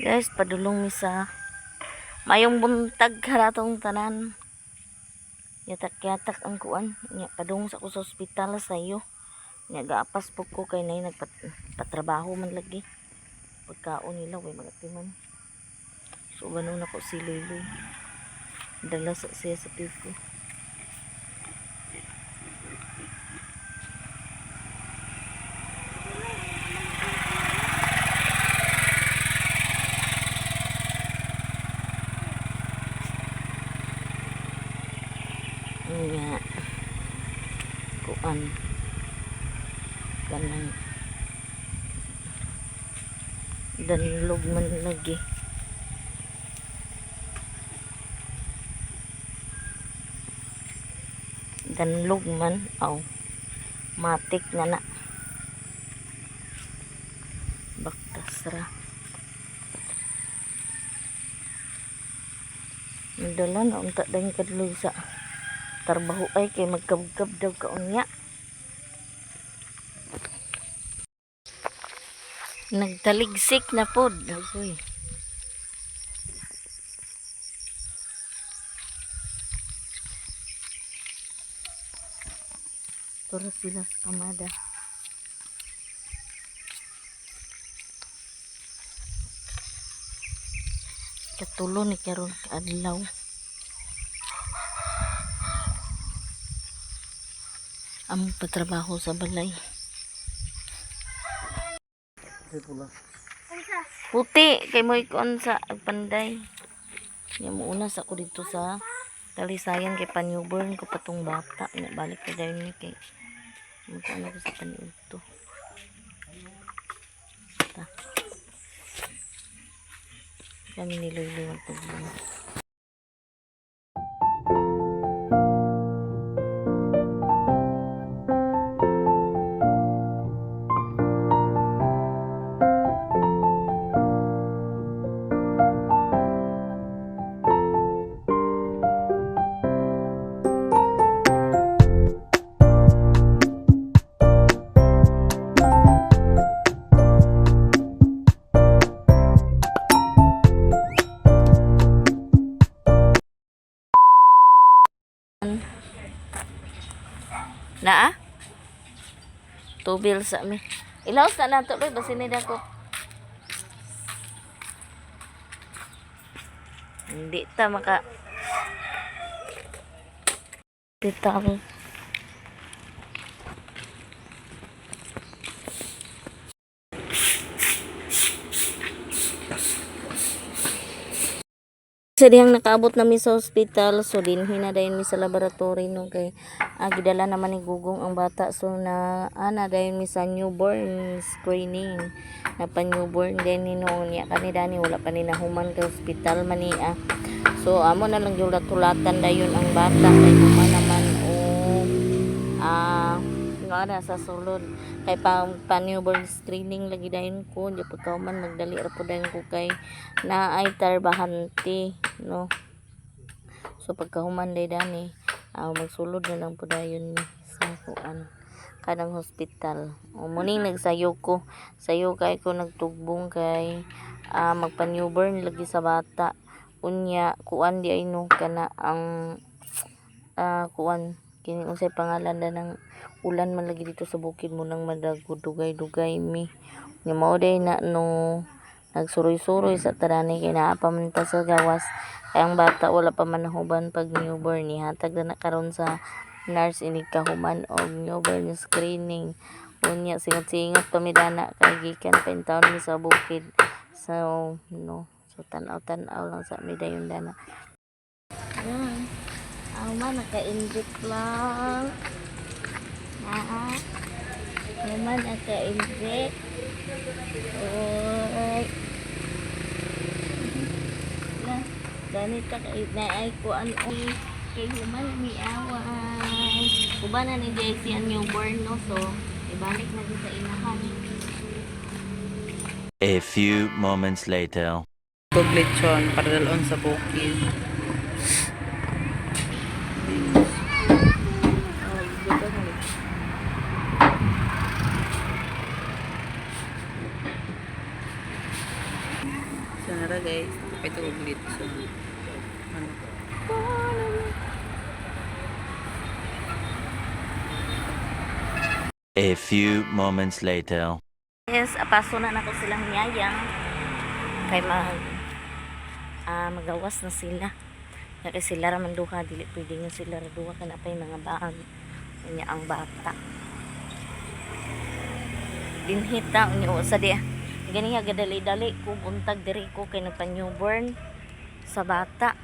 Guys, padulong mi sa mayong buntag karatong tanan. Yatak-yatak ang kuan. Nya padung sa ko sa ospital sa iyo. Nya gaapas po ko kay nay nagpatrabaho man lagi. Pagkaon nila way magatiman. So banon nako si Lily. Dala sa siya sa pipo. Nya kuan kanang danlog man lagi. Danlog man aw matik na na baktas ra. Nadala na unta dahil kadlog sa trabaho ay kay magkabkab daw kaunya. Nagtaligsik na pod. Agoy. Tura sila sa kamada. Katulo ni karon kaadlaw. Among patrabaho sa balay. Puti kay mo ikuan sa agpanday. Nya mo una sa ko dito sa Talisayan kay pa-newborn ko patong bata. Nya balik ko dayon ni kay magkuan ko sa paniudto. Ta. Kami ni Lolo magpaglong. Naa? Tubil sa mi. Ilaos na nato loy basin ni dako. Hindi ta maka hospital. Sa dihang nakaabot na mi sa ospital, so dinhi na dayon mi sa laboratory no kay gidala naman ni Gugong ang bata, so na ana dayon mi sa newborn screening. Na pa newborn din ni noon niya kani dani wala pa ni nahuman kay ospital man niya. So amo na lang yung tulatan dayon ang bata kay human naman o nga na sa sulod kay pa newborn screening lagi dayon ko di pagkahuman magdali ra po dayon ko kay naay tarbahante no. So pagkahuman day dani magsulod na lang po dayon mi sa kuan kanang hospital. O muning nagsayo ko, sayo kay ko nagtugbong kay magpa newborn lagi sa bata. Unya kuan di ay no kana ang kuan kini unsay pangalan na ng ulan man lagi dito sa bukid mo nang madagudugay-dugay mi. Nya mao day na no nagsuroy-suroy sa tarani kay naa pa man ta sa gawas. Kay ang bata wala pa man nahuban pag newborn, nihatag na na karon sa nurse inig kahuman og newborn screening. Unya singot-singot pa mi dana kay gikan pa intawon mi sa bukid. So no, so tan-aw-tan-aw lang sa mi dayon dana. Yan. Ako man, naka-inject lang. Ah, naman naka-inject. Oy. Na, ganita kay na ay kuan oy. Kay human mi away. Uban na ni JC ang newborn no, so ibalik na gyud sa inahan. A few moments later. Tug lechon para dalon sa bukid. So, So nara guys, nakapito og lechon. Ano? A few moments later. Yes, apaso na nako silang yayang kay magawas na sila. Kaya kay sila ra man duha, dili pwede nga sila ra duha kay napay mga baag unya ang bata. Dinhita unya sa di. Gani nga gadali-dali ko buntag diri ko kay nagpa newborn sa bata.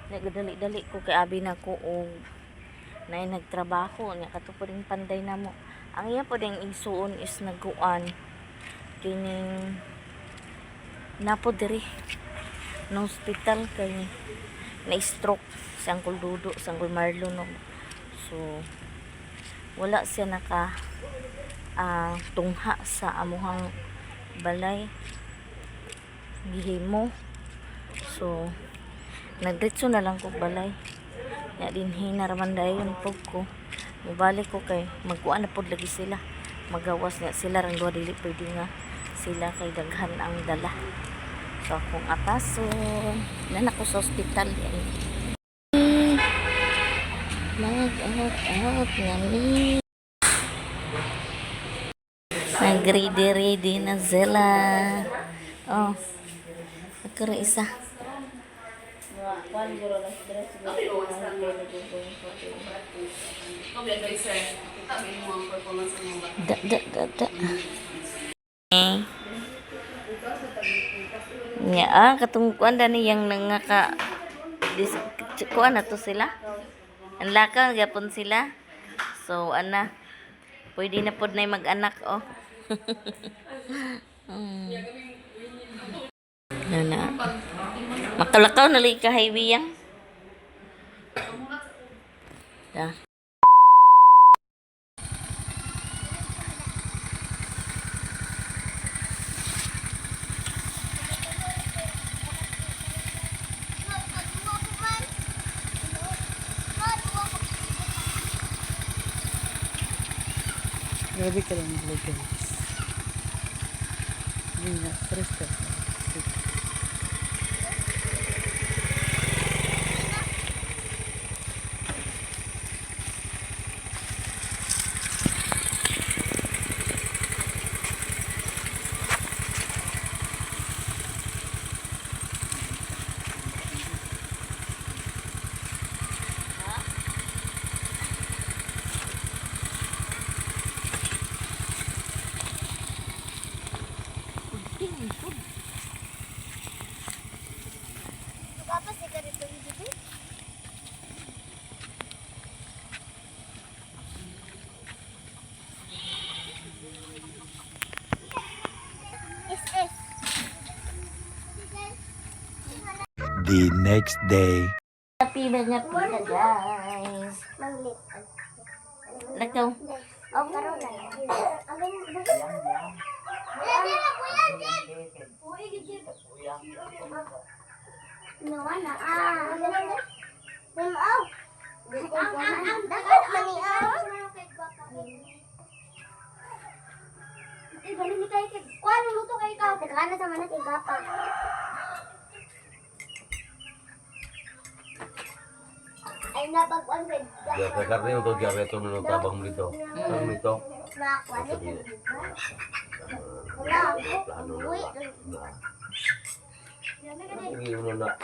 Nagadali-dali ko kay abi na ko og nay nagtrabaho unya kato po ring panday namo. Ang iya po ding igsuon is naguan kining napo diri no hospital kay na stroke si Uncle Dudo, si Uncle Marlon, no. So wala siya naka tungha sa amuhang balay, gihimo. So nagdiretso na lang ko balay ya dinhi na raman dayon pug ko mobalik ko kay magkuan na pod lagi sila, magawas na sila rang duha, dili pwede nga sila kay daghan ang dala. So akong apaso na nako sa ospital eh. Mag out out na mi, nag ready ready na sila. Oh, ako rin isa. Da, da, da, da. Eh. Nya, katong kuan dani yang nangaka dis kuan na to sila. Ang lakaw gyapon sila. So ana, pwede na pod na mag-anak oh. Nana. Makalakaw na lagi ka highway yang. Da. Grabe ka lang guys. Hindi na, stress ka. The next day. Happy na pila guys. Lakaw. Ay napag-on with Ya, karne untuk diabetes menurut abang dito. Abang dito. Plano na. Hindi mo na.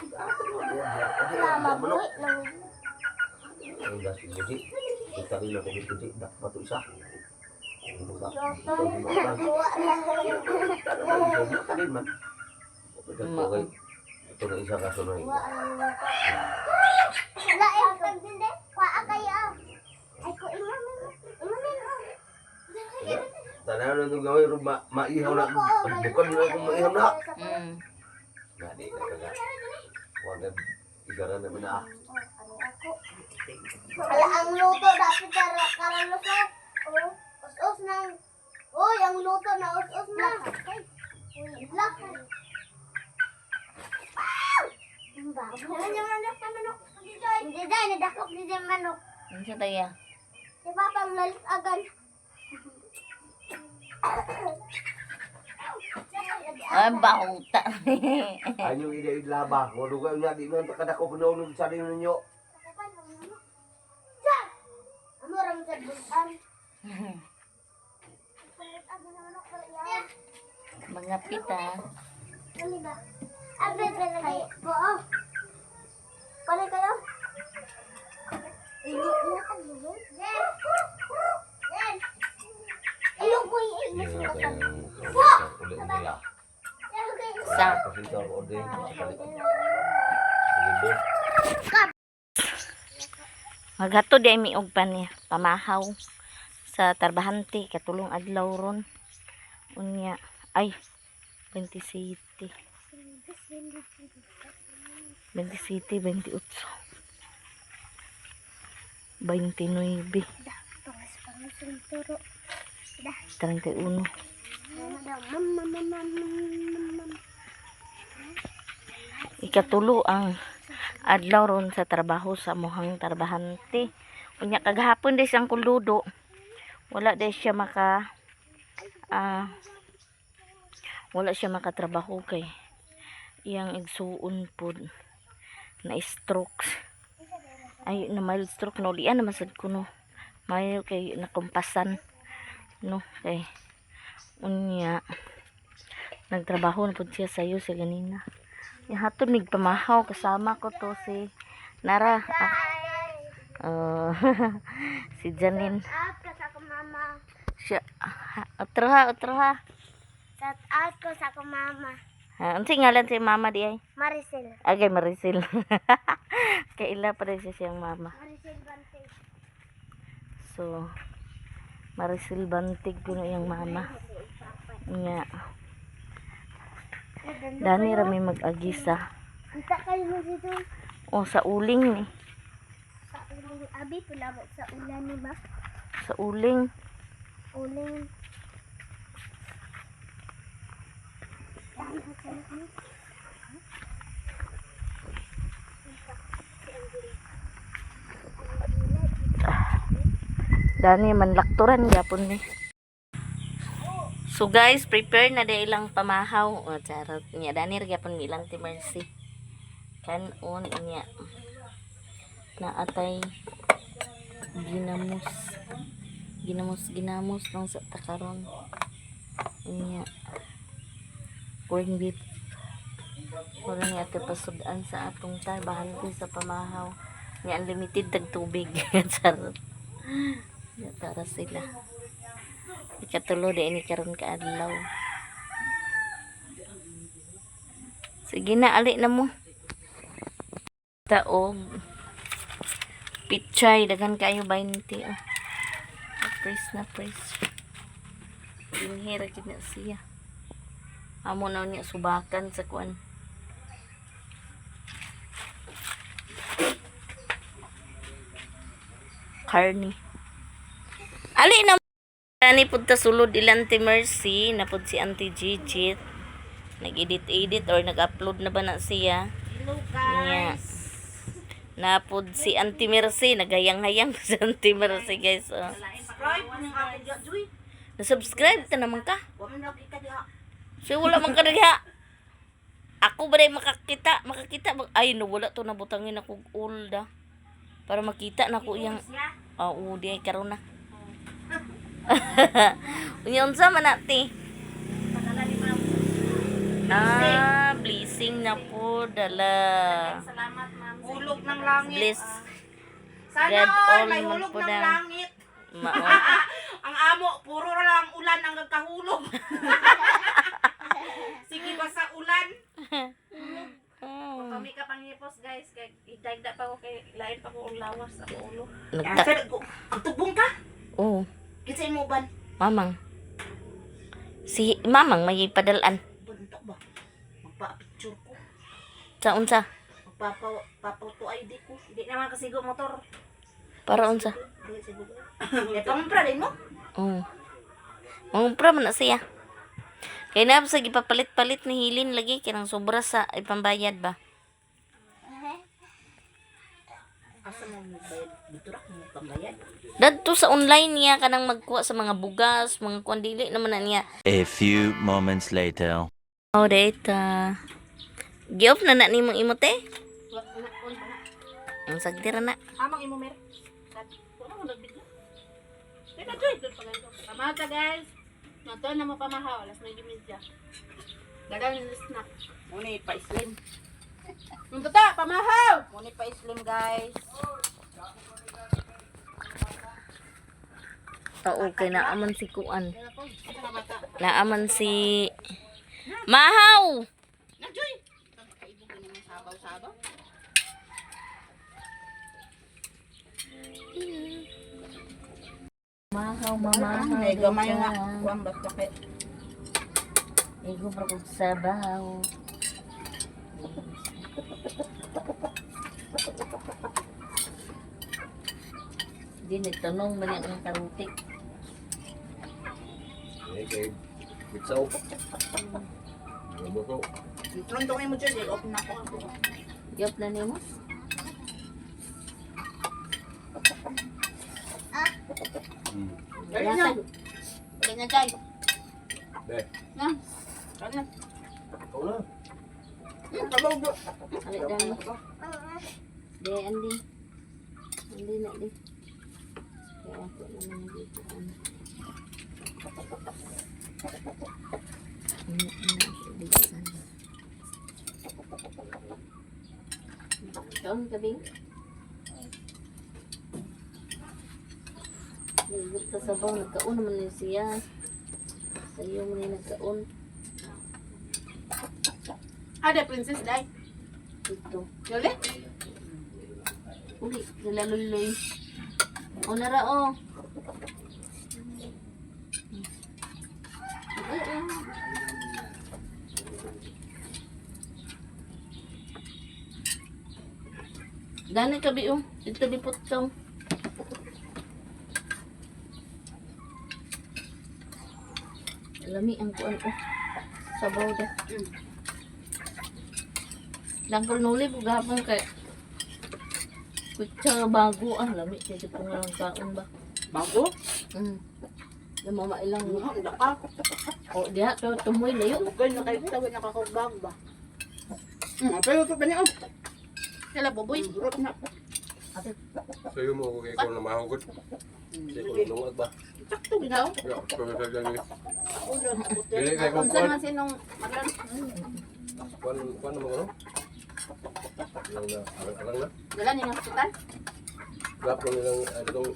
Ang dasi gudi. Kita rin ako gudi. Dapat isa. Ito na isa kaso na ito. Wala eh, pagdinde. Kuha kayo. Ay ko ima min. Tanaw na itong gawin, maihaw na. Bukan na akong maihaw na. Gani na kaga. Huwag na igara na na. Wala ang luto dapat para karon lusot. Oh, us-us nang. Oy, ang luto na us-us na. Black. Hindi dahil, nadakop ni dyan manok. Unsa taya? Di ba pang lalit agad? Ay, bahuta. Anyo ida ilaba. Walo ka niya di man kadako kuno sa ninyo. Amo ra man sa bulan. Mga pita. Dali ba? Abe lagi. Oo. Pala kayo. Uli nila. Sa Pasito ako din. Libo. Maghatod ay mi og pan pamahaw sa Tarbahante katulong adlaw ron. Unya ay 27. 27, 28. 29, 31. Ikatulo ang adlaw ron sa trabaho sa muhang tarbahante. Unya kagahapon day siyang kuludo. Wala day siya maka ah, wala siya makatrabaho kay iyang igsuon pod na stroke. Ay, na mild stroke no ulian naman sad kuno. Mayo kay nakumpasan no kay unya nagtrabaho na pud siya sayo sa ganina. Ihatod mig pamahaw kasama ko to si Nara. Ah, oh, si Janine. Out ko sa akong mama. Siya, ah, otro ha, otro ha. Shout out ko sa akong mama. Ha, unsay ngalan si mama di ay? Maricel. Agay Maricel. Kaila pa rin siya siyang mama. Maricel Bante. So, Maricel Bantig kuno iyang mama. Nga. Dani ra may mag-agisa. Unsa kayo mo dito? O sa uling ni. Sa uling abi pula ba sa ulan ni ba? Sa uling. Uling. Dani man lakturan gyapon ni. So guys, prepare na dahil ilang pamahaw. O charot niya dani ra gyapon mi ilang ti Mercy. Kanon niya. Naatay ginamos. Ginamos ginamos lang sa takaron. Niya. Corn beef. Wala niya ate pasudan sa atong tarbahante sa pamahaw. Niya unlimited tag tubig. Charot. Ya, tara sila. Ikatulo di ini karon kaadlaw. Sige na, ali na mo. Taog. Pichay, daghan kayo 20. Oh. Press na press. Inhira gid na siya. Amo na niya subakan sa kuan. Carney. Ali na ani pud ta sulod ilang ti Mercy na pud si Auntie Gigit. Nag-edit-edit or nag-upload na ba na siya? Hello. Niya. Na pud si Auntie Mercy nagayang-hayang si Auntie Mercy, guys. Oh. Subscribe ning ako diya, Joy. Na-subscribe ta naman ka. Wa man nakita diha. So wala man ka diha. Ako ba rin makakita? Makakita ba? Ay, no, wala to nabutangin ako og old ah. Para makita na ko iyang. Oo, di ay karon na. Unya unsa man na ti? Padala ni ma'am. Ah, blessing na po dala. Salamat, ma'am. Hulog ng langit. Bless Sana God all all may man hulog po ng na. langit. Mao. Ang amo, puro ra lang ulan ang nagkahulog. Sige ba sa ulan? Kami ka panghipos, guys, kay idagda pa ko kay lain pa ko og lawas ako ulo. Nagta. Sir, ang tubong ka. Oo, Kinsa imo ban? mamang. Si mamang may padalan. Buntok ba? Magpa-picture ko. Sa unsa? Magpapa papauto ID ko. Di naman kasi go motor. Para unsa? Dili siguro. Eh, pangumpra din mo. Oo. Mangumpra man na siya. Kay na sa gipapalit-palit ni Hilin lagi kanang sobra sa ipambayad ba. Asa mo mo bayad? Dito ra mo pambayad. Dadto sa online niya kanang magkuha sa mga bugas, mga kuan dili naman na niya. A few moments later. Oh, data. Gi-off na na nimo imo te. Wa na on pa na. Ang sagdira na. Amang imo mer. Wala mo nagbidyo. Teka, Joy, doon pa ganito. Pamahaw ta, guys. Nato na mo pamahaw, alas 9:30. Dalaw ni snack. Muna pa-slim. Nung tata, pamahaw! Muna pa-slim guys. Oo, kay naaman si Kuan. Naaman si Mahaw. Na, Joy! Kaibog ni mo sabaw-sabaw. Mahaw, mamahaw. May gamay nga. Kuang basta kay. Igo pa kog sabaw. Di nagtanong man ang karutik. Eh, kay Bitsaw. Ano to? Tuntungin mo dyan, off na ako. Yop na nimo. Dali na. Dali na, Jai. Be, Na. Dali na. ikaw na. Kabaw do. Ali dami. Di andi. Andi na di. Kaya ako naman dito. Ano. Ano, ano, bilisan. Kaon ka, Bing? Nagigit ka sa baw, nagkaon naman yun siya. Sa'yo man yung nagkaon. Ada, princess, day. Ito. Yuli? Uli, sila luloy. O nara o. Ay, ay. Dani kabi o. Dito lipot ka. Lami ang kuan o. Sabaw da. Dangkol nuli ko gahapon kay Kutsa bago ah, lami kay ko nga lang kaon ba. Bago? Namama ilang Ano, daka. o diha to tumoy layo. Bugay na kayo tawag nakakabag ba? Pero ito ba niya? Sila, buboy. Burot na. Sayo mo ako kay ikaw na mahugot. Hindi ko nungag ba? Sakto ginaw. Ya, pero sa dyan eh. Ulo, Dili kay kung Unsa kuan, naman sinong maglan? kuan kuan naman ano? Lang na, arang na. Dala ni ng hospital? Wrap lang nilang ano tong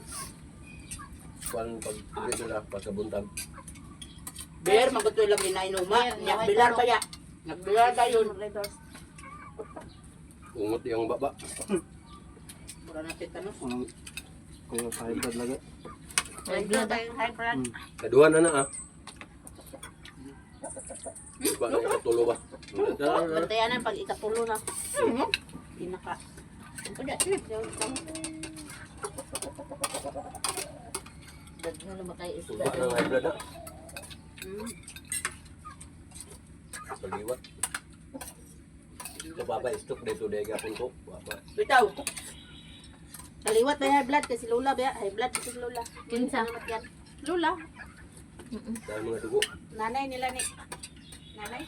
kuan pag uwi nila pagkabuntag. Beer, magutoy lang ginainuma. Nagbilar pa ya. Nagbilar tayo. Ungot yung baba. Mura na tetanus. Kung sa high blood lagi. High blood. High blood. Kaduha na na ah. Ba na ikatulo ba? Bantayanan pag ikatulo na. Pinaka. Daghan na ba kayo isda? Ba ng high blood na. Paliwat. Ito baba, stroke dito dahil gapon ko. Baba. Bitaw. Kaliwat ba high blood kasi Lola ba? High blood kasi Lola. Kinsa? Yan. Lola, Dahil mga dugo. nanay nila ni. Nanay?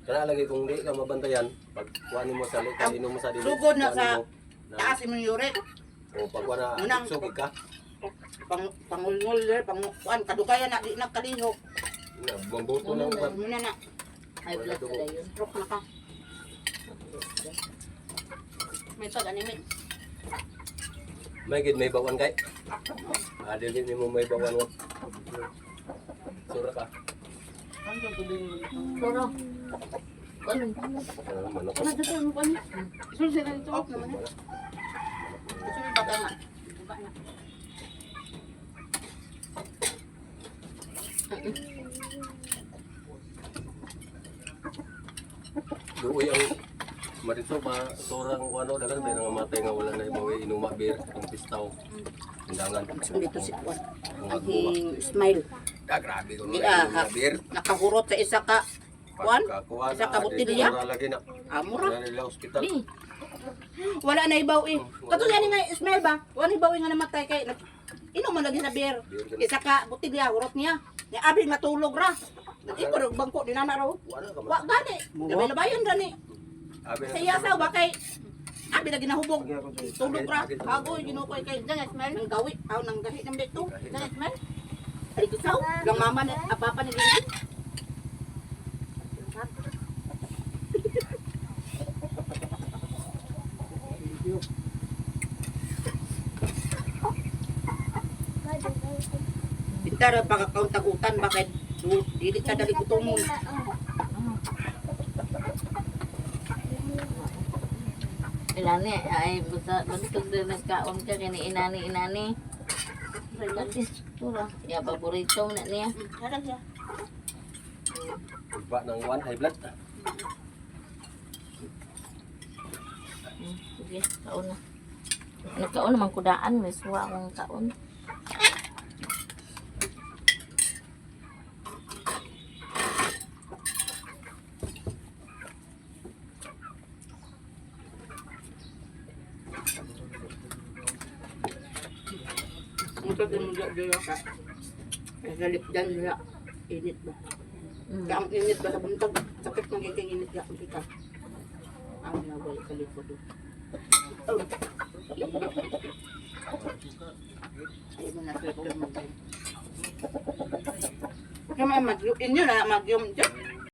Kana lagi kung di ka mabantayan, pag kuhanin mo sa lika, inom mo sa dili. Sugod na kuhanin sa mo na- Taas imong uric. O pag kuha na, Unang- sugi ka. Pang pangulngul eh, pang kuan kadugayan na di na kalihok. Na, Mambuto lang ba? Muna na High blood ka dayon. stroke na ka. May pag anemic. May gid may bawan kay. Ah, dili nimo may bawan wa. Sura ka. Pero ano? Ah, manok. Ano dito ang kuan? Sul sila dito. Off naman eh. Sul pa tama. Diba na? Duoy ang Mariso pa surang kuno dagan tayo nga matay nga wala na ibawi inuma beer ang pistaw. Tindangan. Dito si kuan. Ang Ang aguma. smile. Ah, grabe kung Di, wala ah, inuma beer. Nakahurot sa isa ka kuan. Pagkakuha Isa na, ka botelya? dito lagi na. Amura. Wala nila hospital. Bi, Wala na ibaw eh. Wala. Kato yan nga smell ba? Wala na ibaw eh nga namatay kay inom man lagi sa beer. Beer ganun. Isa ka botelya hurot niya. Nya abi matulog ra. Nag-iko ro bangko ni nana ro. Wala ka Wa gani. Labay-labayon gani. Abi na Sa iya sa ba kay abi lagi nahubog. Tulog ra. Hagoy Ginoo ko kay Diyan, smell. nang gawi, aw nang gahi nang dito. Diyan, smell. Ay gisaw, lang mama ni ah, papa ni Lili. Bintara pagkakauntagutan bakit dili ta dali gutomon. Inani ay basta bantog din nagkaon ka kini inani inani. Pati tura. Ya paborito na niya. Harap siya. Ba ng one high blood. Sige, kaon na. Nagkaon naman kudaan, may suwa akong kaon. Ito din mo diyo ka. Ay galip dan nila. Init ba? Mm. Kaya ang init ba sa buntag? Sakit ng kiking init ya kita. Ang nawal sa likod. Oh. Ay mo na sa mo. Kaya may magyum inyo na magyum dyan.